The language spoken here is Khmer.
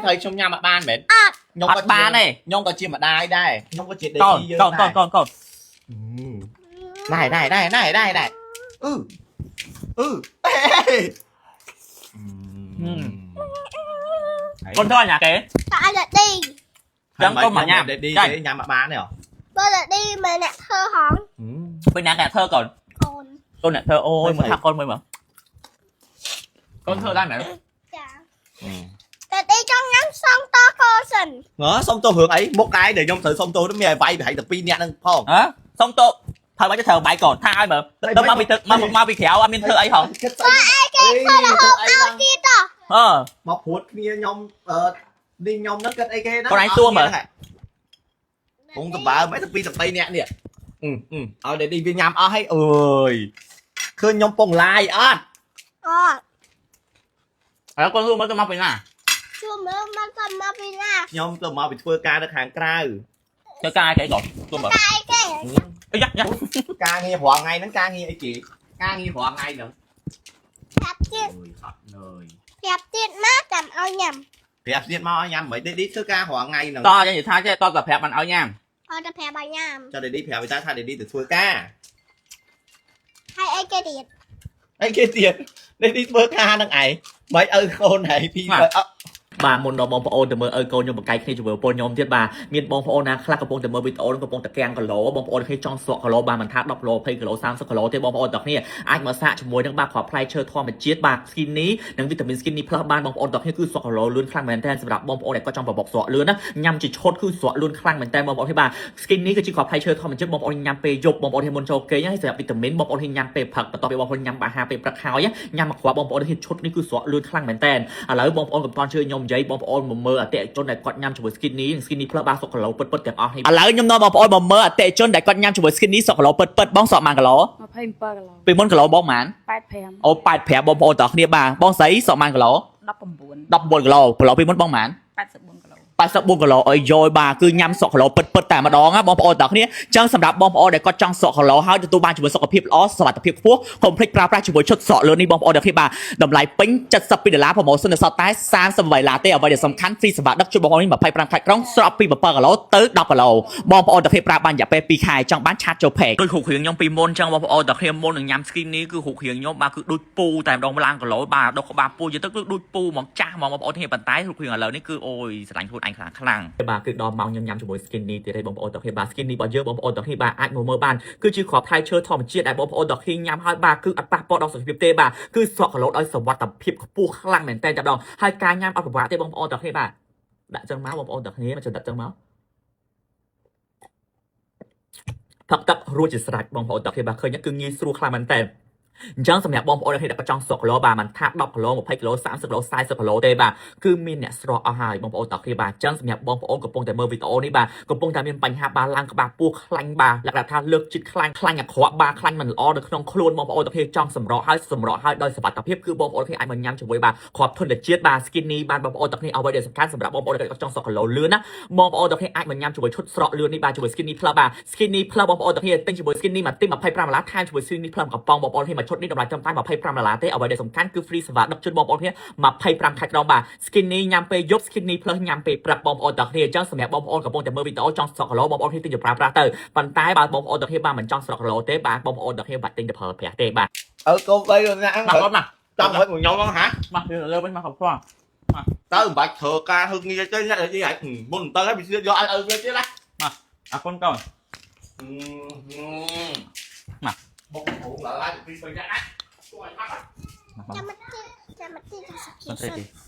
ត្រូវខ្ញុំញ៉ាំអត់បានមែន អត់ ខ្ញុំក៏ អត់បានទេ ខ្ញុំក៏ជាម្ដាយដែរខ្ញុំក៏ជាដេ កូន ស៊ីយើង កូន ដែរ កូនកូនកូន ណែណែណែណែណែណែអឺអឺ កូនធ្វើអញ្ញាគេ តើឲ្យឌី ចឹងកុំមកញ៉ាំ ដេឌី ចា ទេញ៉ាំអត់បានទេហ៎ បើឌីមិនអ្នកធ្វើហង ពេលណាគេធ្វើកូន កូនក ូនអ្នកធ្វើអូយមើលថាកូនមួយមើលកូនធ្វើដែរមែន ចាតែឌីចង់ញ៉ាំសងតកូនសិន ហ៎សុំទោសរឿងអីមុខឯងដែលខ្ញុំត្រូវសុំទោសនោះមានឲ្យវាយប្រហែលតែ2នាក់ហ្នឹងផង ហ៎សុំទោសធ្វើបាច់ត្រូវបាយកូនថាឲ្យមើលទៅមកពីទឹកមកមកពីក្រៅអត់មានធ្វើអីហង គិតស្អីគេធ្វើរហូតឲ្យ ទៀតត អឺ មកព្រួតគ្នាខ្ញុំអឺនេះខ្ញុំហ្នឹងគិតអីគេហ្នឹង កូនឯងសួរមើល ពងតបើមិនទៅ2ទៅ3នាក់នេះអឺអឺឲ្យដេឌីវាញ៉ាំអស់ហើយអើយឃើញខ្ញុំពងឡាយអត់ អត់ ឥឡូវកូនសួរមើលទៅមកពីណា ជួមើលមកទៅមកពីណា ខ្ញុំទៅមកពីធ្វើការនៅខាងក្រៅ ធ្វើការអីគេកូនសួរមើល តែអីគេ អីយ៉ាយ៉ា ការងាររាល់ថ្ងៃហ្នឹងការងារអីគេការងាររាល់ថ្ងៃហ្នឹង ប្រាប់ទៀត អូយហត់នឿយ ប្រាប់ទៀតមកចាំឲ្យញ៉ាំ ប្រាប់ទៀតមកឲ្យញ៉ាំមិនដេឌីធ្វើការរាល់ថ្ងៃហ្នឹង តយ៉ាងនិយាយថាចេះតតែប្រាប់មិនឲ្យញ៉ាំ អត់ទៅប្រាប់ឲ្យញ៉ាំ ចុះដេឌីប្រាប់វិតាថាដេឌីទៅធ្វើការ ហើយអីគេទៀត អីគេទៀតដេឌីធ្វើការហ្នឹងឯងមិនឪកូនឯងពីរអត់ បាទមុនដល់បងប្អូនទៅមើលឪកូនខ្ញុំបកកាយគ្នាជាមួយប្រពន្ធខ្ញុំទៀតបាទមានបងប្អូនណាខ្លះកំពុងតែមើលវីដេអូនោះកំពុងតែកាំងគីឡូបងប្អូនគ្នាចង់ស្រកគីឡូបាទមិនថា10គីឡូ20គីឡូ30គីឡូទេបងប្អូនទាំងគ្នាអាចមកសាកជាមួយនឹងបាទគ្រាប់ផ្លែឈើធម្មជាតិបាទ Skinny និងវីតាមីន Skinny Plus បានបងប្អូនទាំងគ្នាគឺស្រកគីឡូលឿនខ្លាំងមែនទែនសម្រាប់បងប្អូនដែលគាត់ចង់បបកស្រកលឿនណាញ៉ាំជាឈុតគឺស្រកលឿនខ្លាំងមែនទែនបងប្អូនទេបាទ Skinny គឺជាគ្រាប់ផ្លែឈើធម្មជាតិបងប្អូនញ៉ាំពេលយប់បងប្អូនហ៊ានមុនចូលគេងហើយសម្រាប់វីតាមីនបងប្អូនហ៊ានញ៉ាំពេលព្រឹកបន្ទាប់ពីបងប្អូនញ៉ាំអាហារពេលព្រឹកហើយញ៉ាំមួយគ្រាប់បងប្អូនហ៊ានឈុតនេះគឺស្រកលឿនខ្លាំងមែនទែន ឥឡូវបងប្អូនកុំតន់ជឿខ្ញុំនិយាយបងប្អូនមកមើលអតិថិជនដែលគាត់ញ៉ាំជាមួយ Skinny និង Skinny Plus បាទសុកគីឡូពិតពិតទាំងអស់នេះឥឡូវខ្ញុំនាំបងប្អូនមកមើលអតិថិជនដែលគាត់ញ៉ាំជាមួយ Skinny សុកគីឡូពិតពិតបងសក់ប៉ុន្មានគីឡូ 27គីឡូ ពីមុនគីឡូបងប៉ុន្មាន 85 អូ85បងប្អូនទាំងគ្នាបាទបងស្រីសក់ប៉ុន្មានគីឡូ 19 19គីឡូគីឡូពីមុនបងប៉ុន្មាន 84គីឡូ 84គីឡូអើយយយបាទគឺញ៉ាំសក់គីឡូពិតពិតតែម្ដងណាបងប្អូនទាំងគ្នាចឹងសម្រាប់បងប្អូនដែលគាត់ចង់សក់គីឡូហើយទទួលបានជាមួយសុខភាពល្អសុវត្ថិភាពខ្ពស់កុំភ្លេចប្រើប្រាស់ជាមួយឈុតសក់លើនេះបងប្អូនទាំងគ្នាបាទតម្លៃពេញ72ដុល្លារ promotion នៅសល់តែ38ដុល្លារទេអ្វីដែលសំខាន់ free សេវាដឹកជូនបងប្អូននេះ25ខែក្រុងស្រកពី7គីឡូទៅ10គីឡូបងប្អូនទាំងគ្នាប្រើបានរយៈពេល2ខែចង់បាន chat ចូល page ដូចរូបរាងខ្ញុំពីមុនចឹងបងប្អូនទាំងគ្នាមុននឹងញ៉ាំ skin នេះគឺរូបរាងខ្ញុំបាទគឺដូចពូតែម្ដងឡើងគីឡូបាទដុសក្បាលពូយទៅគឺដូចពូហ្មងចាស់ហ្មងបងប្អូនគ្នាប៉ុន្តែរូបរាងឥឡូវនេះគឺអូយស្រឡាញ់ខ្លួនឯងខ្លាំងខ្លាំងបាទគឺដល់ម៉ោងខ្ញុំញ៉ាំជាមួយ skin នេះទៀតហើយបងប្អូនទាំងគ្នាបាទ skin នេះរបស់យើងបងប្អូនទាំងគ្នាបាទអាចមកមើលបានគឺជាគ្រាប់ផ្លែឈើធម្មជាតិដែលបងប្អូនទាំងគ្នាញ៉ាំហើយបាទគឺអត់ប៉ះពាល់ដល់សុខភាពទេបាទគឺស្រកគីឡូដោយសុវត្ថិភាពខ្ពស់ខ្លាំងមែនតើតែម្ដងហើយការញ៉ាំអត់ពិបាកទេបងប្អូនទាំងគ្នាបាទដាក់ចឹងមកបងប្អូនទាំងគ្នាមកចឹងដាក់ចឹងមក ផឹកទឹករួចជាស្រេចបងប្អូនទាំងគ្នាបាទឃើញគឺងាយស្រួលខ្លាំងមែនតើអញ្ចឹងសម្រាប់បងប្អូនដែលគាត់ចង់ស្រកគីឡូបាទមិនថា10គីឡូ20គីឡូ30គីឡូ40គីឡូទេបាទគឺមានអ្នកស្រកអស់ហើយបងប្អូនទាំងគ្នាបាទអញ្ចឹងសម្រាប់បងប្អូនកំពុងតែមើលវីដេអូនេះបាទកំពុងតែមានបញ្ហាបាទឡើងក្បាលពោះខ្លាញ់បាទលក្ខណៈថាលើកជាតិខ្លាញ់ខ្លាញ់អាក្រក់បាទខ្លាញ់មិនល្អនៅក្នុងខ្លួនបងប្អូនទាំងគ្នាចង់សម្រកហើយសម្រកហើយដោយសុវត្ថិភាពគឺបងប្អូនគ្នាអាចមកញ៉ាំជាមួយបាទគ្រាប់ធនជាតិបាទ skinny បាទបងប្អូនទាំងគ្នាអ្វីដែលសំខាន់សម្រាប់បងប្អូនដែលគាត់ចង់ស្រកគីឡូលឿនណា បងប្អូនទាំងគ្នាអាចមកញ៉ាំជាមួយឈុតស្រកលឿននេះបាទជាមួយ Skinny Plus បាទ Skinny Plus បងប្អូនទាំងគ្នាទិញជាមួយ Skinny មួយទី25ដុល្លារថែមជាមួយ Skinny Plus មួយកំប៉ុងបងប្អូនគ្នាមួយឈុតនេះតម្លៃត្រឹមតែ25ដុល្លារទេអ្វីដែលសំខាន់គឺ free សេវាដឹកជូនបងប្អូនគ្នា25ខែក្រុងបាទ Skinny ញ៉ាំពេលយប់ Skinny Plus ញ៉ាំពេលព្រឹកបងប្អូនទាំងគ្នាអញ្ចឹងសម្រាប់បងប្អូនកំពុងតែមើលវីដេអូចង់ស្រកគីឡូបងប្អូនគ្នាទិញទៅប្រើប្រាស់ទៅប៉ុន្តែបើបងប្អូនទាំងគ្នាបាទមិនចង់ស្រកគីឡូទេបាទបងប្អូនទាំងគ្នាបាច់ទិញទៅប្រើប្រាស់ទេបាទ ឪកូនបីណា មកកូនមក ចាំឲ្យមួយខ្ញុំហ្នឹងហា មកលើវិញមកកំផ្លង ទៅមិនបាច់ធ្វើការហឹកងារទេអ្នកនិយាយមុនទៅហើយវាយកឲ្យឪវាទៀតណា អរគុណកូន មក បុកហូងឡើយពីពេញណាជួយអត់ ចាំមកទៀតចាំមកទៀតសុខភាព សុខភាព